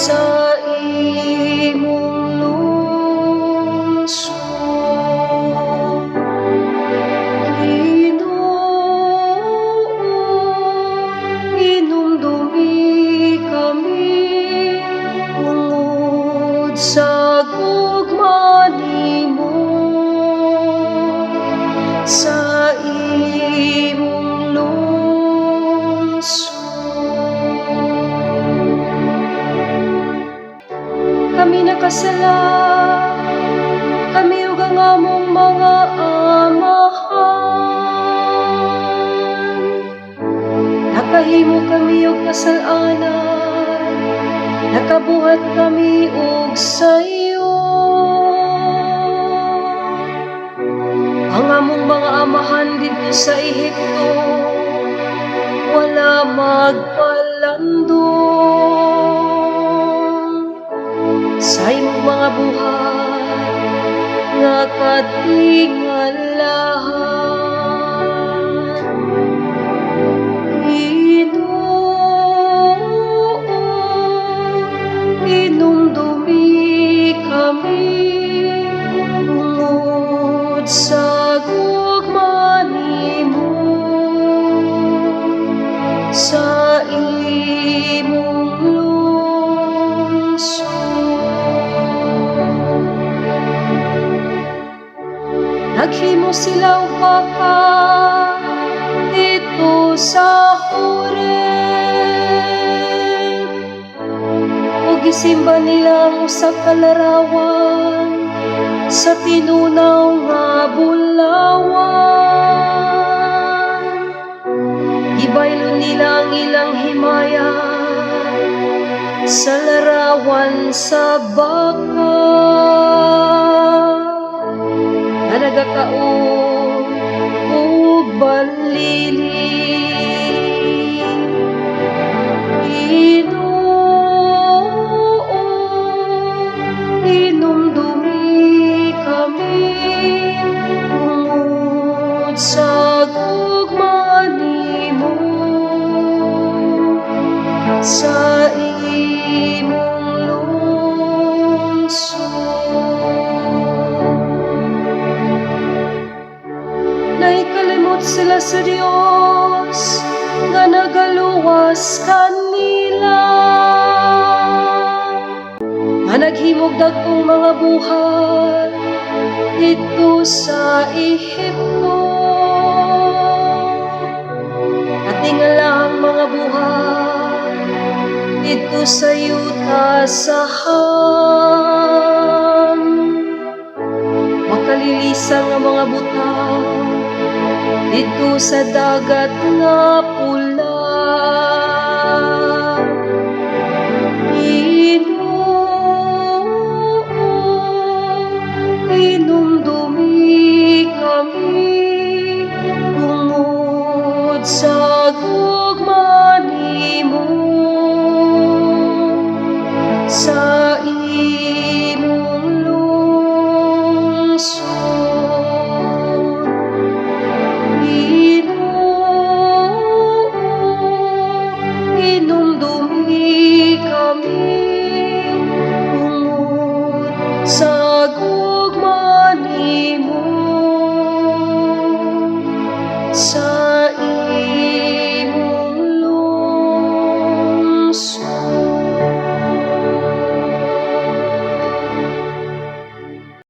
Sa imong lungsod. Ginoo, hinumdumi kami tungod sa gugma nimo, sa imong lungsod. Kami nakasala, kami ug ang among mga amahan. Nakahimo kami og kasalanan, nakabuhat kami og sayo. Ang among mga amahan didto sa Ehipto wala magpalandong sa imong mga buhat nga katingalahan. Ginoo, hinumdumi kami tungod sa gugma nimo, sa imong lungsod. Naghimo sila og baka didto sa Horeb ug gisimba nila ang usa ka larawan sa tinunaw nga bulawan. Gibaylo nila ang ilang himaya sa larawan sa baka nga nagakaon og balili. Ginoo, hinumdumi kami tungod sa gugma nimo, sa imong lungsod. Nahikalimot sila sa Dios nga nagaluwas kanila, nga naghimog dagkong mga buhat didto sa Ehipto. Katingalahang mga buhat didto sa yuta sa Ham. Makalilisan nga mga butang didto sa Dagat nga Pula. Ginoo, hinumdumi kami tungod sa gugma nimo sa